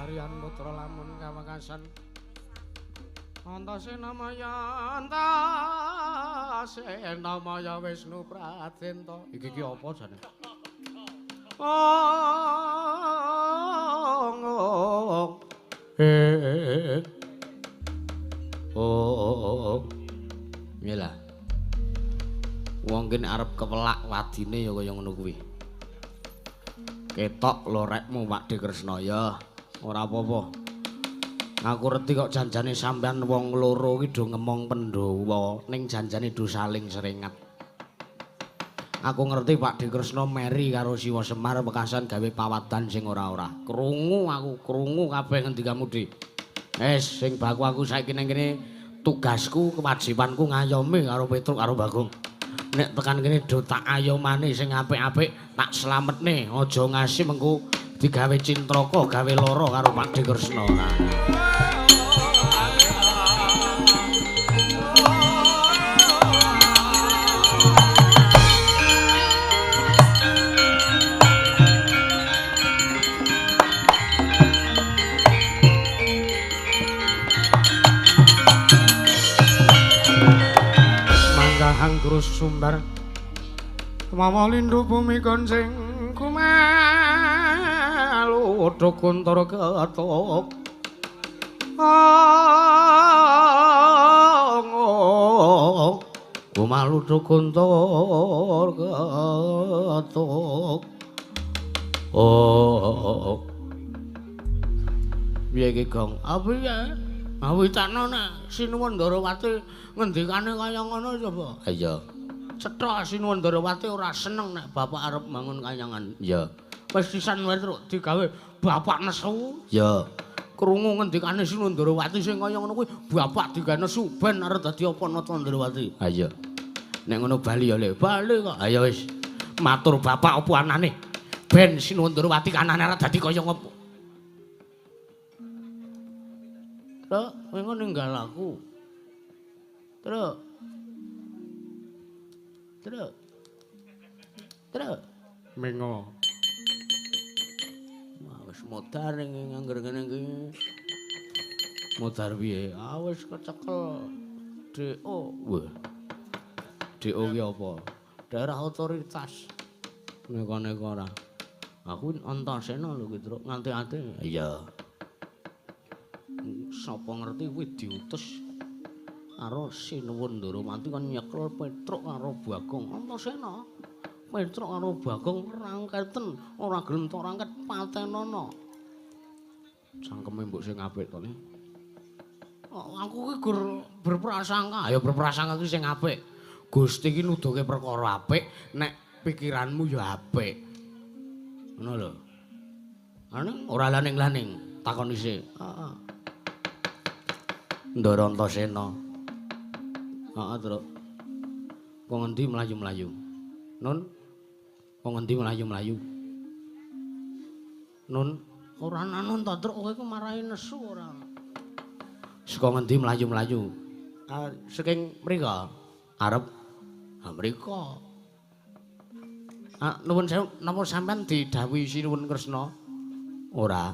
Aryan putra lamun kawekasan. Antasena maya antasena maya Wisnu Pradenta. Iki ki apa jane? Ong eh oh. Piye lah? Wong kene arep kewelak wadine ya kaya ngono kuwi. Ketok lorekmu Pakde Kresna ya. Ora apa-apa. Aku reti kok janjane sampean wong loro iki do ngemong Pandhawa ning janjane do saling seringat. Aku ngerti Pakde Kresna meri karo Siwa Semar wekasan gawe pawadan sing ora-ora. Krungu aku, krungu kabeh ngendikamu, Dik. Wis sing baku aku saiki ning kene tugasku, kewajibanku ngayomi karo Petruk karo Bagong. Nek tekan kene do tak ayomane sing apik-apik, tak slametne, aja ngasi mengko digawe cintraka, gawe lara karo Pakde Kresna. Manggahang sumbar mawa lindu bumi gonceng kumalu kuntara ketuk kumalu kuntur ketuk. Oh piye iki Gong? Apa ya? Awitakno nek Sinuwun Ndarawati ngendikane kaya ngono coba. Ha iya. Cetha Sinuwun Ndarawati ora seneng nek bapak arep mangun kayangan. Iya. Wis sisan wae truk digawe bapak nesu. Iya. Krungu ngendikane Sinuwun Ndarawati sing kaya ngono kuwi bapak digawe nesu ben arep dadi apa Nata Ndarawati. Ha iya. Nek ngono bali ya Le. Bali kok. Ha iya wis. Matur bapak apa anane? Ben Sinuwun Ndarawati kanane arep dadi kaya ngopo. Truk, kowe ninggal aku. Truk. Truk. Truk. Mengo. Wah, wis modar ning angger ngene iki. Modar piye? Ah wis kecekel DO. Wah. DO ki apa? Daerah otoritas. Neko-neko ora. Aku Antasena lho ki, Truk, nganti-anti. Iya. Sapa ngerti kuwi diutus karo Sinuwun Ndarawati kon nyekel Petruk karo Bagong. Antasena. Petruk karo Bagong rangketen, ora gelem tok rangket patenono. Cangkeme mbok sing apik to, Le. Oh, aku ki gur berprasangka. Ya berprasangka ki sing apik. Gusti ki nuduhke perkara apik nek pikiranmu ya apik. Ngono lho. Ane ora laning-laning takon isih. Heeh. Ndara Antasena. Heeh, Truk. Kok ngendi mlayu-mlayu? Nun. Kok ngendi mlayu-mlayu? Nun, ora nanun to, Truk, kowe iku marahi nesu ora. Saka ngendi mlayu-mlayu? Ah, saking mriko. Arep ha mriko. Ah, nuwun sewu, napa sampean didhawuhi Sinuwun Kresna? Ora.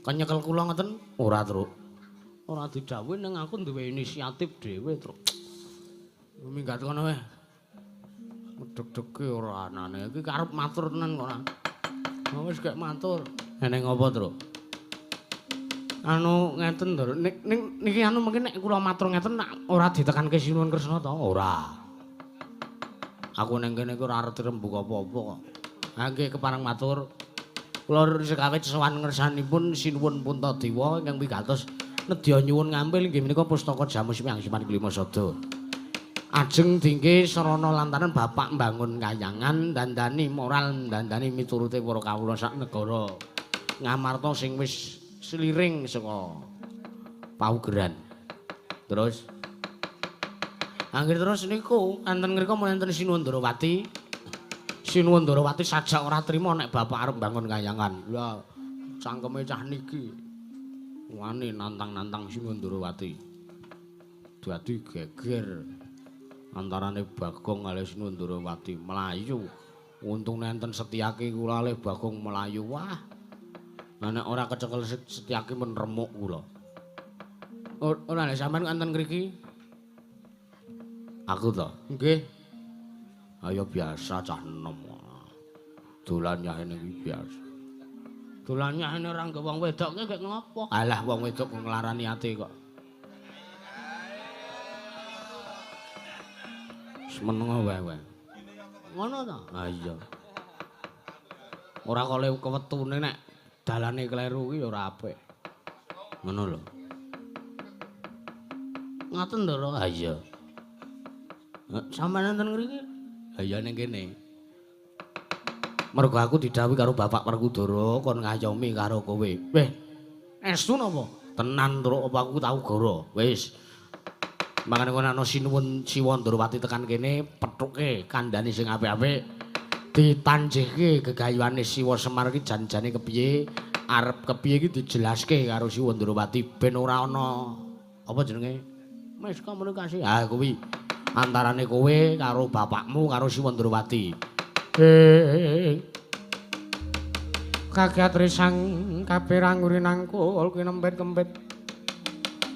Kon nyekel kula ngoten? Ora, Truk. Ora didhawuhi ning aku duwe inisiatif dhewe, Truk. Minggat kono wae. Medhek-dheke ora anane. Iki karep matur tenan kok ora. Wis gek matur. Eneng apa, Truk? Anu ngeten, Ndoro. Ning niki anu mungkin nek kula matur ngeten ora ditekanke Sinuwun Kresna to? Ora. Aku ning kene iki ora arep rembug apa-apa kok. Ha nggih kepareng matur. Kula sekawit sowan ngersanipun Sinuwun Puntadewa ingkang wigatos nedya nyuwun ngampil inggih menika pustaka Jamus Piyangsiman Kelima Sada. Ajeng dingke sarana lantaran bapak mbangun kayangan dandani moral dandani miturute para kawula sak negara. Ngamarta sing wis sliring saka paugeran. Terus anggere terus niku enten ngrika wonten Sinuwun Ndarawati. Sinuwun Ndarawati sajak ora trima nek bapak arep mbangun kayangan. Lah cangkeme cah niki wani nantang-nantang Sinuwun Ndarawati. Dadi geger antarane Bagong kalih Sinuwun Ndarawati mlayu. Untung nenten Setyaki kula kalih Bagong mlayu. Wah. Lah nek ora kecekel Setyaki men remuk kula. Ora nek sampean enten ngriki? Aku to? Nggih. Ayo biasa cah enom. Dolan nyahene iki biasa. Dolan nyahene ora nggo wong wedok ki gek ngopo? Alah wong wedok kok nglarani ati kok. Semeneng wae wae. Ngono to? Ha iya. Ora kok kewetune nek dalane kleru kuwi ya ora apik. Ngono lho. Ngaten to, ha iya. Sampeyan enten ngriki? Ha iya ning kene. Mergo aku didhawuhi karo Bapak Werkudara kon ngayomi karo kowe. Weh, estu napa? Tenan, Truk, apa aku tau goro. Wis. Mangkane kono ana Sinuwun Siwa Ndorowati tekan kene, pethuke kandhane sing apik-apik. Ditanjihke gegayuhane Siwa Semar iki jan-jane kepiye, arep kepiye iki dijelaske karo Siwa Ndorowati ben ora ana apa jenenge? Miskomunikasi. Ha kuwi antarane kowe karo bapakmu karo Siwa Ndorowati. Kaget risang kabeh nguri nangkul kinempit-kempit.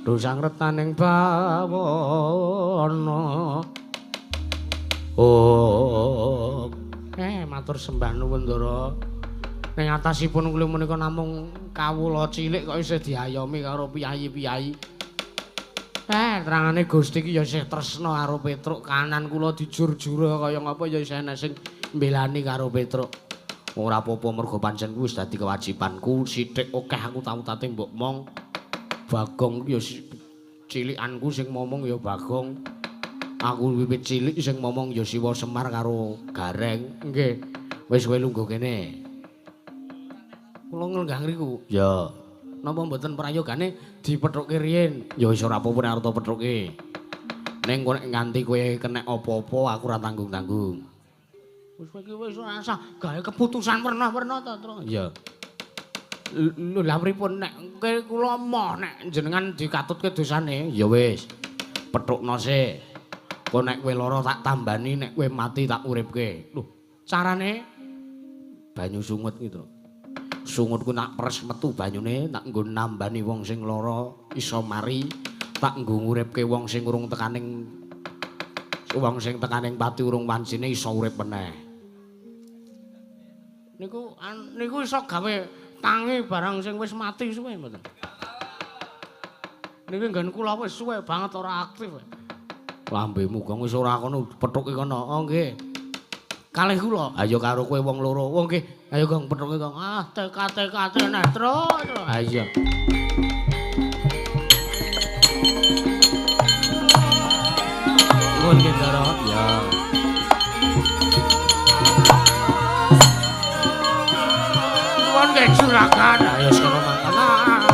Dosang retaning bawana. Oh, matur sembah nuwun Ndara. Ning atasipun kula menika namung kawula cilik kok isih diayomi karo piyayi-piyayi. Terangane Gusti iki ya isih tresna karo Petruk, kanan kula dijur-jura kaya ngapa ya isih ana sing mbelani karo Petruk. Ora apa-apa mergo pancen kuwi wis dadi kewajibanku, sithik akeh aku tau tate mbok mong. Bagong ya cilikanku sing momong ya Bagong. Aku wiwit cilik sing momong ya Siwa Semar karo Gareng. Nggih. Wis kowe lungguh kene. Kula nglenggang ngriku. Ya. Napa mboten prayogane dipethukke riyin? Ya wis ora apa-apa nek arep pethukke. Ning kok nek nganti kowe kenek apa-apa aku ora tanggung-tanggung. Wis kowe iki wis ora usah gawe keputusan werna-werna to, Tru. Iya. Lho lha pripun nek kowe kula moh nek jenengan dikatutke dosane? Ya wis. Pethukno sik. Kok nek kowe lara tak tambani, nek kowe mati tak uripke. Lho, carane banyu sungut iki, Tru. Sungutku tak pres metu banyune, tak nggo nambani wong sing lara iso mari, tak nggo nguripke wong sing urung tekaning wong sing tekaning pati urung wancine iso urip meneh. Niku niku iso gawe tangi barang sing wis mati suwe mboten. Niki nggen kula wis suwe banget ora aktif. Lambemu gong wis ora kono pethuke kono. Oh nggih. Kalih kula. Ayo karo kowe wong loro. Oh nggih. Ayo gong pethuke gong. Ah TK neh terus. Ha iya. Nuwun nggih, Ndara. Ya. Nuwun nggih juragan. Ayo sekono makan.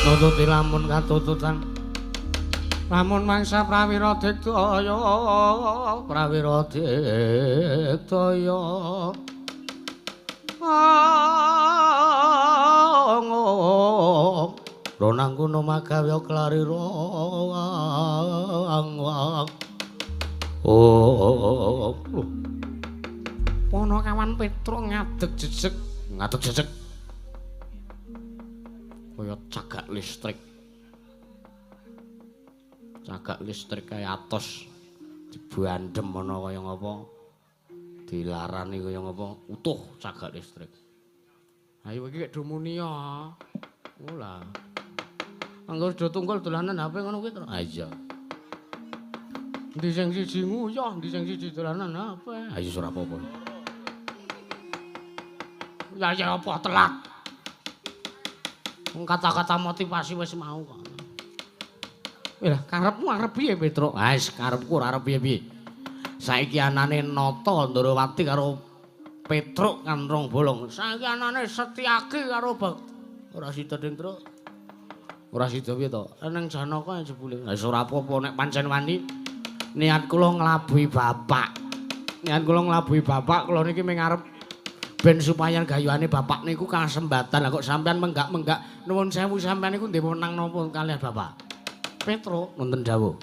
Nututi lamun katututan lamun mangsa prawira digdaya prawira digdaya ronang kuno magawe klarira ang oh Ponokawan Petruk ngadeg jejeg kaya cagak listrik. Cagak listrik kaya atos dibandhem ana kaya ngapa, dilarani kaya ngapa, utuh cagak listrik. Ayo iki do muni ya. Ola. Anggo do tunggul dolanan HP ngono kuwi to. Ha iya. Endi sing siji nguyah, endi sing siji dolanan apa? Ayo ora apa-apa. Ya ya apa telat. Wong kata-kata motivasi wis mau kok. Lah karepmu arep piye, Petruk? Ah wis karepku ora arep piye-piye. Saiki anane Nata Ndorowati karo Petruk kan rong bolong. Saiki anane Setyaki karo Bak. Ora sida ding, Truk. Ora sida piye to? Ning Janaka jebule. Lah wis ora apa-apa nek pancen wani. Niat kula nglabuhi bapak. Niat kula nglabuhi bapak, kula niki mung arep ben supaya gayuhane bapak niku kasembatan. Lah kok sampean menggak-menggak nuwun sewu sampean niku ndek wenang napa kaliyan bapak? Petruk wonten dawuh.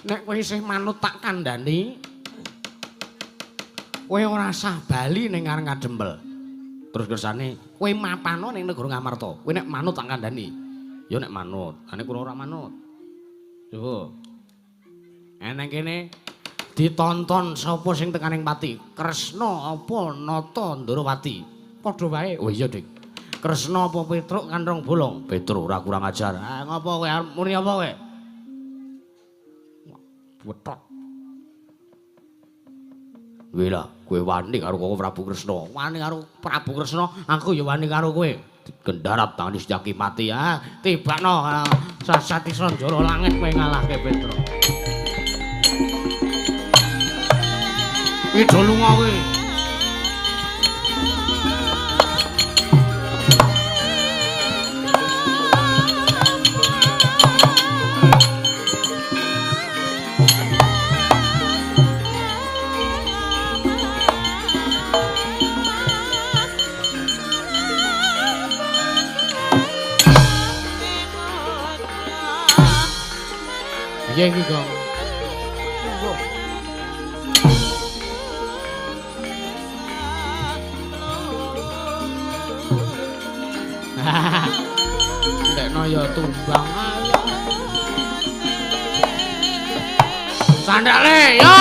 Nek kowe isih manut tak kandhani, kowe ora sah bali ning Ngadempel. Terus kersane kowe mapano ning negara Ngamarta. Kowe nek manut tak kandhani. Ya nek manut, ane kula ora manut. Coba. Eneng kene ditonton sapa sing tekaning pati? Kresna apa Nata Ndorowati? Padha wae. Oh iya, Dik. Kresna apa Petruk kan rong bolong? Petruk ora kurang ajar. Ah ngopo kowe arep muni apa kowe? Wetot. Wela, kowe wani karo Koko Prabu Kresna. Wani karo Prabu Kresna, aku ya wani karo kowe. Digendarap tangani Setyaki mati. Ah, tibakno sasati sanjara langit kowe ngalahke Petruk. Iki do lunga kowe. Piye iki, Gong? Ndekno ya tumbang ayo. Sandale yo.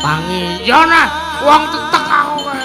Tangi yo nah wong tetek aku kowe.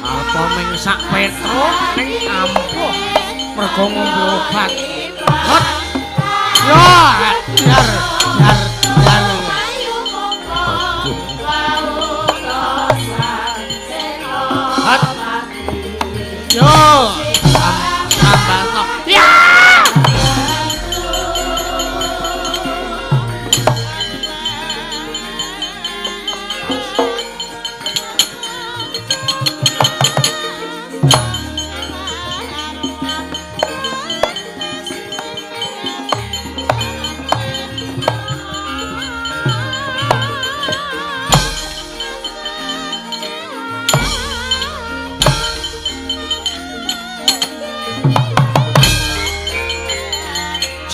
Apa ming sak Petruk ning ampuh mergo ngombe obat. Hot. Yo, jar jar jar. Hot. Yo, tambah tok. Ya.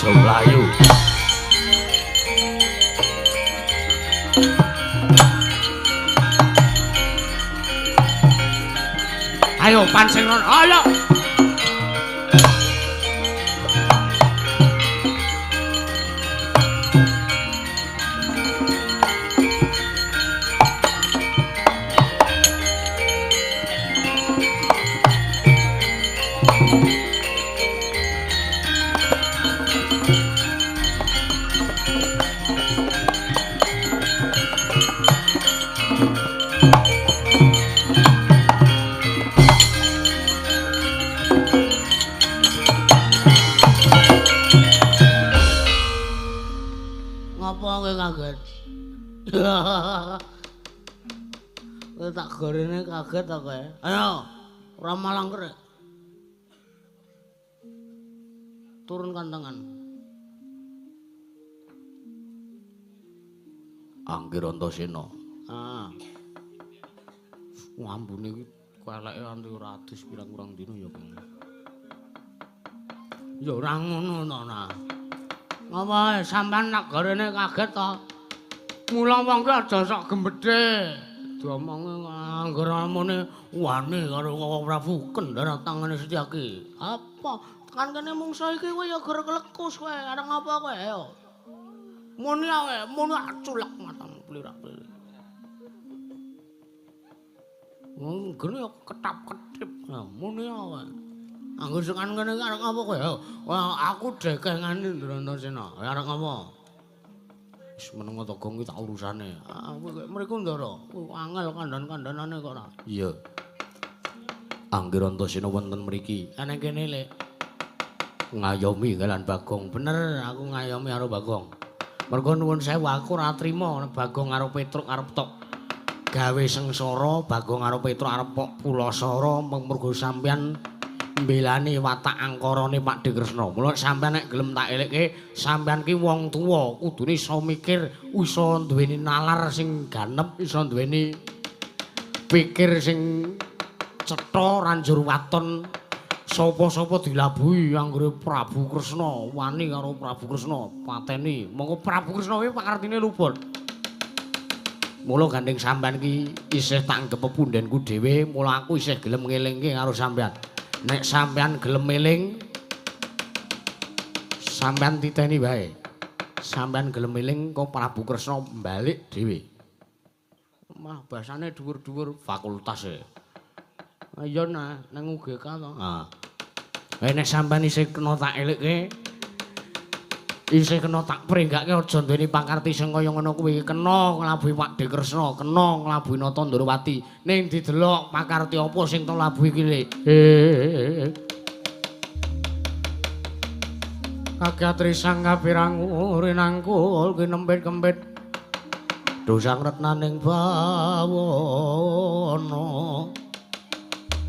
Mlayu. Ayo pancing ayo. Kaget. Kowe tak gorene kaget ta kowe? Ayo. Ora malang kerek. Turunkan tangan. Angger Antasena. Ah. Ambune iki keleke anti ora adus pirang-pirang dina ya, Kang. Ya ora ngono to, nah. Ngapa sampean nak garene kaget to? Mula wong ki aja sok gembedhe. Diomongi angger amune wani karo Koko Prabu kendara tangane Setyaki. Apa? Tekan kene mungsa iki kowe ya ger klekus kowe, arep ngapa kowe ayo. Muni ae, muni culek matamu plirak-plirik. Wong gene ya ketap-ketip. Muni ae. Angger tekan kene iki arep ngapa kowe? Wah, aku dekengane Ndrantasena. Arep ngapa? Wis meneng to Gong iki tak urusane. Ah, kowe mriku Ndara, angel kandhan-kandhanane kok ora. Iya. Angger Antasena wonten mriki. Ana kene Lek. Ngayomi kalian Bagong. Bener, aku ngayomi karo Bagong. Mergo nuwun sewu aku ora trima Bagong karo Petruk arep tok gawe sengsara, Bagong karo Petruk arep pok pulasara mergo sampeyan mbelani watak angkarane Pakdhe Kresna. Mula sampeyan nek gelem tak elekke, sampeyan ki wong tuwa, kudune iso mikir, iso duweni nalar sing ganep, iso duweni pikir sing cetha ora njur waton. Sapa-sapa dilabuhi anggere Prabu Kresna wani karo Prabu Kresna pateni. Monggo Prabu Kresna kuwi pakartine luput. Mula gandeng sampeyan ki isih tak anggep pepundhenku dhewe, mula aku isih gelem ngelingke karo sampeyan. Nek sampeyan gelem eling, sampeyan titeni wae. Sampeyan gelem eling kok Prabu Kresna balik dhewe. Mah basane dhuwur-dhuwur fakultas e. Iya nah, nang UGK to. Ha. Nek sampeyan isih kena tak elikke, isih kena tak pringgake aja duweni pakarti sing kaya ngono kuwi. Kena nglabuhi Pakdhe Kresna, kena nglabuhi Nata Ndrawati. Ning didelok pakarti apa sing to labuhi iki, Lek? Kagatri sang kapirang rinangkul kinempit-kempit. Dosang retnaning bawana.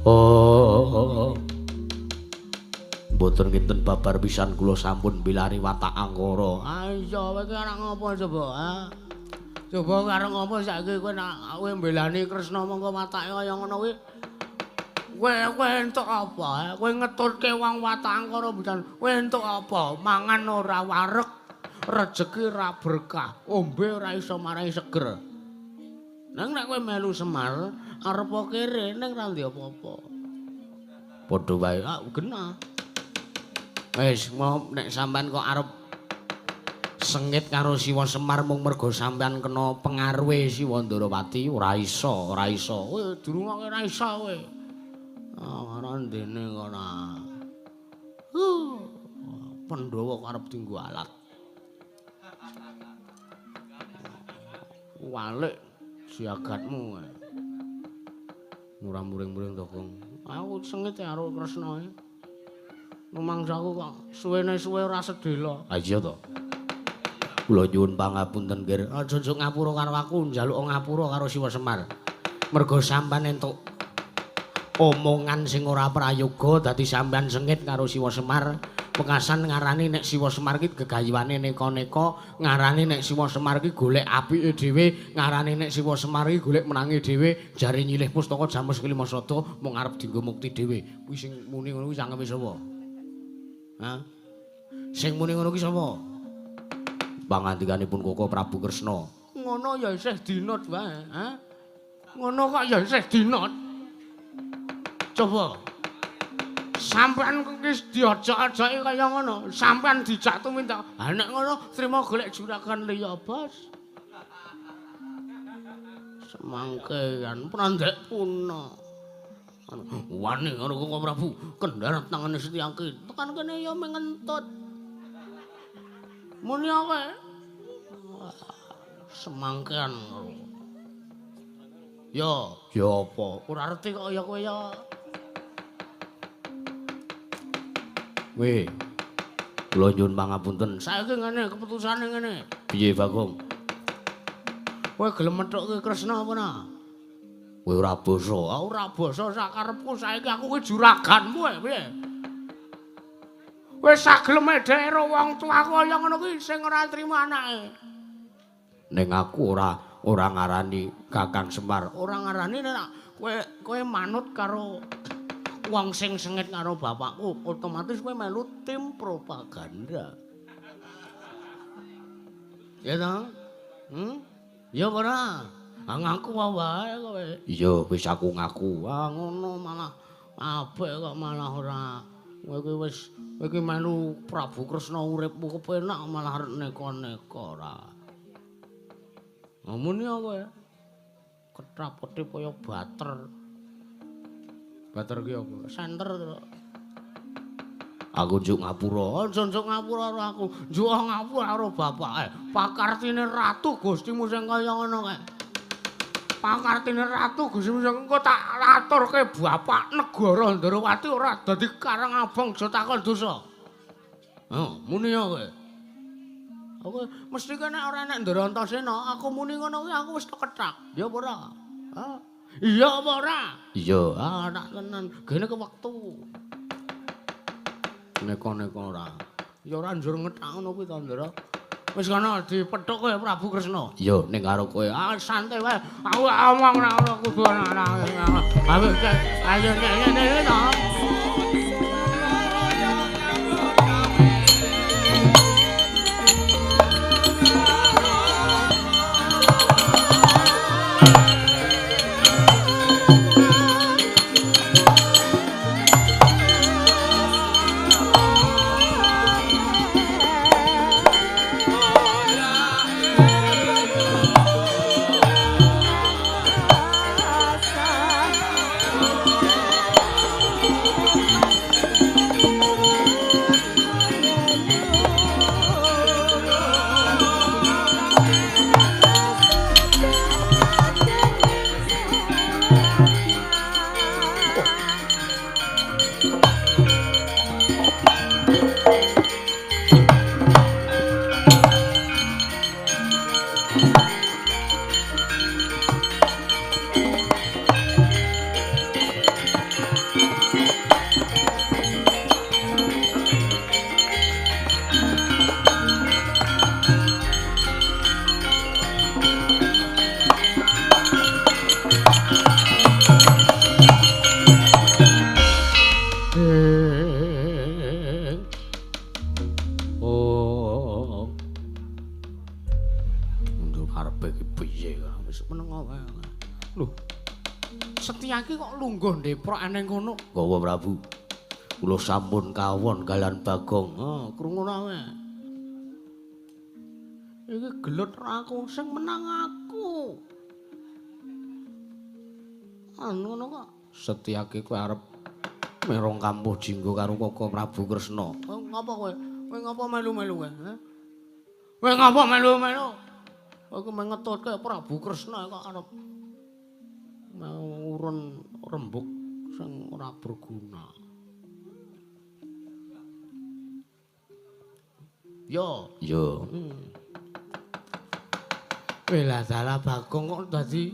Oh. Mboten kinten babar pisan kula sampun bilani watak angkara. Ah iya, kowe iki arep ngopo coba, ha? Coba arep ngopo saiki kowe nek kowe mbelani Kresna mongko watake kaya ngono kuwi. Kowe entuk apa? Kowe ngetutke wong watak angkara pisan. Kowe entuk apa? Mangan ora wareg, rejeki ora berkah, ombe ora iso marai seger. Nang nek kowe melu Semar, arep kere ning ra ndek apa-apa. Padha wae, ah genah. Wis, nek sampean kok arep sengit karo Siwa Semar mung mergo sampean kena pengaruhe Siwa Ndrawati, ora iso, ora iso. Kowe durungoke ora iso kowe. Ah, ora ndene kok ora. Pandhawa kok arep dienggo alat. Walik siagatmu. Ora muring-muring to, Gong. Aku sengit karo Kresna. Rumangsaku kok suwene suwe ora sedhela. Ha iya to. Kula nyuwun pangapunten, Nggir. Aja njuk ngapura karo aku, njaluk ngapura karo Siwa Semar. Mergo sampean entuk omongan sing ora prayoga dadi sampean sengit karo Siwa Semar. Pekasan ngarani nek Siwa Semar iki gegayuhane neka-neka, ngarani nek Siwa Semar iki golek apike dhewe, ngarani nek Siwa Semar iki golek menange dhewe, jare nyilih pustaka Jamus Kelima Sada mung arep dienggo mukti dhewe. Kuwi sing muni ngono kuwi cangkeme sapa? Hah? Sing muni ngono kuwi sapa? Pangandikanipun Koko Prabu Kresna. Ngono ya isih dinut wae, ha? Ngono kok ya isih dinut. Coba sampean wis diajak-ajaki kaya ngono, sampean dijak tumindak. Ha nek ngono trimo golek juragan liya, Bos. Semangkean prandek puna. Wani karo Koko Prabu, kendharat tangane Setyaki. Tekan kene ya mengentut. Muni awe. Semangkean karo. Ya, ya apa? Ora reti kok ya kowe ya. Weh, kula nyuwun pangapunten. Saiki ngene keputusane ngene. Piye, Bagong? Kowe gelem methukke Kresna apa ora? Kowe ora basa. Ora basa sakarepku saiki aku kuwi juraganmu piye? Wis sageleme dhewe wong tuaku kaya ngono kuwi sing ora trimo anake. Ning aku ora ngarani Kakang Semar. Ora ngarani nek kowe manut karo wong sing sengit karo bapakku, otomatis kowe melu tim propaganda. Ya ta? Ya ora? Ngaku wae kowe. Iya, wis aku ngaku. Ah ngono malah apik kok malah ora. Kowe iki wis kowe iki melu Prabu Kresna uripmu kepenak malah arep neka-neka ora. Muni kowe. Ketap-ketip kaya bater. Bater ki apa? Senter to. Aku njuk ngapura. Aja njuk ngapura karo aku. Njuk ngapura karo bapake. Pakartine ratu Gustimu sing kaya ngono kae. Pakartine ratu Gustimu sing engko tak aturke bapak negara Ndrawati ora dadi karang abang aja takon dosa. Oh, muni ya kowe. Aku mesti kene ora enek Ndrantasena, aku muni ngono kuwi aku wis kethak. Ya apa ora? Ha? Iya apa ora? Iya. Ah, tak tenan. Gene ke wektu. Neka-neka ora. Ya ora njur ngethak ngono kuwi to, Ndra. Wis kono dipethuk kowe Prabu Kresna. Iya, ning karo kowe. Ah, santai wae. Aku omong ora ora kudu ana. Ayo ayo ngene to. Lungguh ndeprok ning kono. Gawa Prabu. Kula sampun kawon kalian Bagong. Oh, krungu wae. Iki gelut aku sing menang aku. Anu ngono kok. Setyaki kowe arep merong kampuh jinggo karo Koko Prabu Kresna. Kowe ngapa kowe? Kowe ngapa melu-melu kowe? Kowe ngapa melu-melu? Kowe ku mengetutke Prabu Kresna kok arep mau urun rembug sing ora berguna. Yo, yo. Welah dalah Bagong kok dadi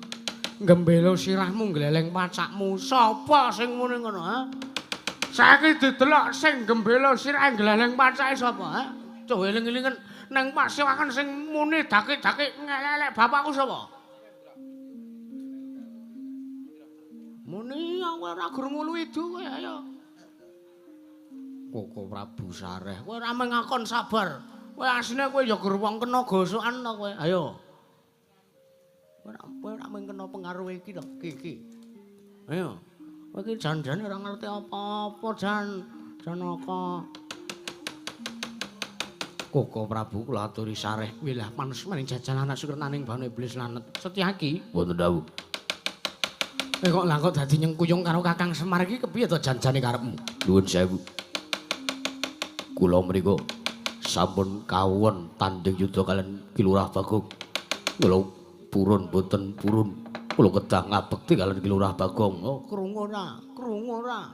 gembelo sirahmu gleleng pacakmu. Sapa sing muni ngono, ha? Saiki didelok sing gembelo sirah gleleng pacake sapa, ha? Coba eling-elingen nang pasewakan sing muni dakik-dakik ngelek bapakku sapa? Muni aku ora gur ngulu idu kowe ayo. Koko Prabu Sareh, kowe ora mengakon sabar. Kowe asline kowe ya gur wong kena gosokan to kowe. Ayo. Kowe ora mung kena pengaruh iki to, iki. Ayo. Kowe iki jan-jane ora ngerti apa-apa jan Janaka. Koko Prabu kula aturi Sareh, wilah panes maring jajan anak sukertaning banu iblis lanet. Setyaki wonten dawuh. Kok lah kok dadi nyengkuyung karo Kakang Semar iki kepiye to jan-jane karepmu? Nuwun sewu. Kula mriku sampun kawon tanding yuda kalian Ki Lurah Bagong. Kula purun boten purun. Kula kedah ngabekti kalian Ki Lurah Bagong. Oh, krungu ora? Krungu ora?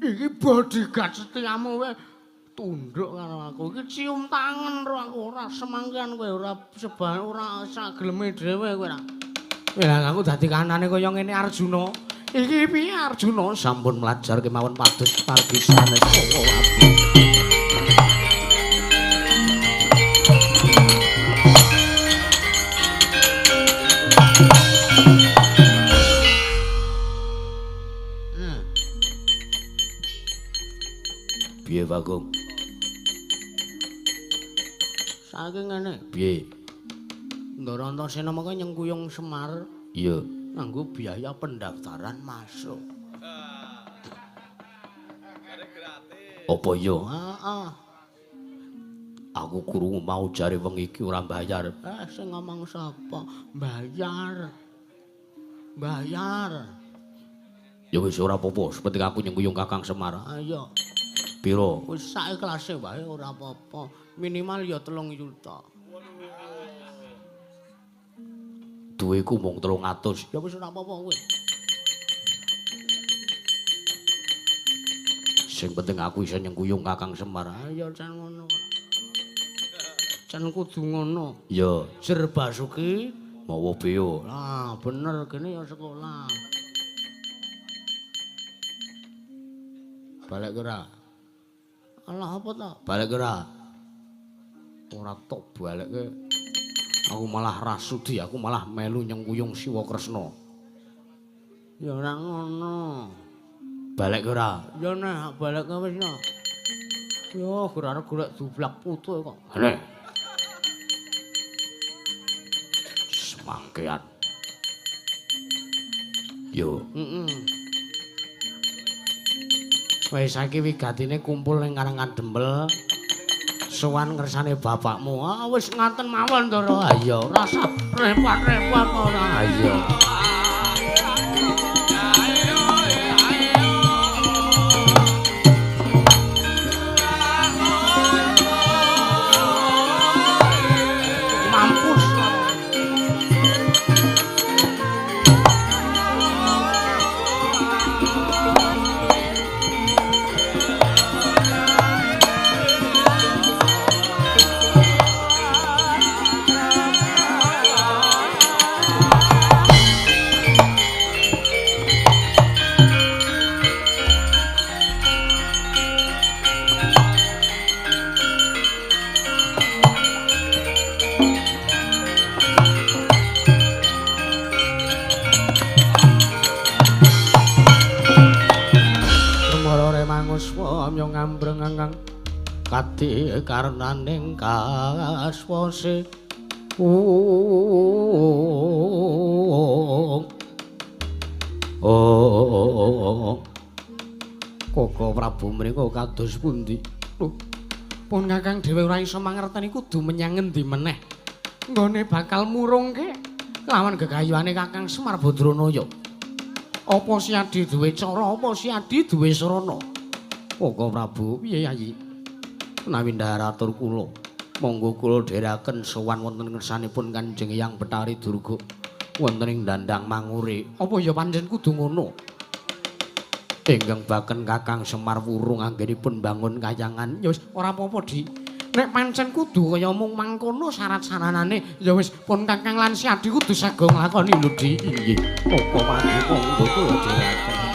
Iki bodyguard setiamu kowe tunduk karo aku. Iki cium tangan karo aku ora semangkian kowe ora sebab ora sageleme dhewe kowe ora. Lah aku dadi kanane kaya ngene Arjuna. Iki piye Arjuna? Sampun mlajar kemawon pados margi sanes Koko Prabu. Piye Bagong? Saiki ngene. Piye? Ndara Antasena mengko nyengkuyung Semar. Iya. Nganggo biaya pendaftaran masuk. Apa iya? Heeh. Aku krungu mau jare wong iki ora bayar. Sing ngomong sapa? Bayar. Bayar. Ya wis ora apa-apa, sepenting aku nyengkuyung Kakang Semar. Ayo. Piro? Wis sak ikhlase wae ora apa-apa. Minimal ya 3 juta. Duweku mung 300. Ya wis ora apa-apa kowe. Sing penting aku iso nyengkuyung Kakang Semar. Ayo jan ngono. Jan kudu ngono. Ya, Jer Basuki mawa beo. Lah, bener kene ya sekolah. Balik ora? Alah apa ta? Balik ora? Ora tok balekke. Aku malah rasudi, aku malah melu nyengkuyung Siwa Kresna. Ya ora ngono. Balik ora? Ya nek balik wis no. Yo ora arep golek dublak putu kok. Nek. Semangkean. Yo. Heeh. Wis saiki wigatine kumpul ning Karang Kadempel. Sowan ngersane bapakmu. Ah wis ngaten mawon Ndara. Ha iya, ora usah repot-repot ora. Ha iya. Mampus. Kadi karnaning kaswase oh Koko Prabu mriku kados pundi? Pun Kakang dhewe ora iso mangerteni kudu menyang ngendi meneh. Nggone bakal murungke lawan gegayuhane Kakang Semar Badranaya. Apa Siadi duwe cara, apa Siadi duwe sarana? Koko Prabu piye Yayi? Menawi ndhar atur kula, monggo kula dherekaken sowan wonten ngersanipun Kanjeng Hyang Bethari Durga wonten ing Dandang Mangure. Apa ya pancen kudu ngono? Ingkang baken Kakang Semar wurung anggenipun bangun kayangan. Ya wis ora apa-apa, Dik. Nek pancen kudu kaya mung mangkono syarat saranane, ya wis pun Kakang lan Siadi kudu sago nglakoni lho, Dik. Inggih. Koko Prabu monggo kula dherekaken.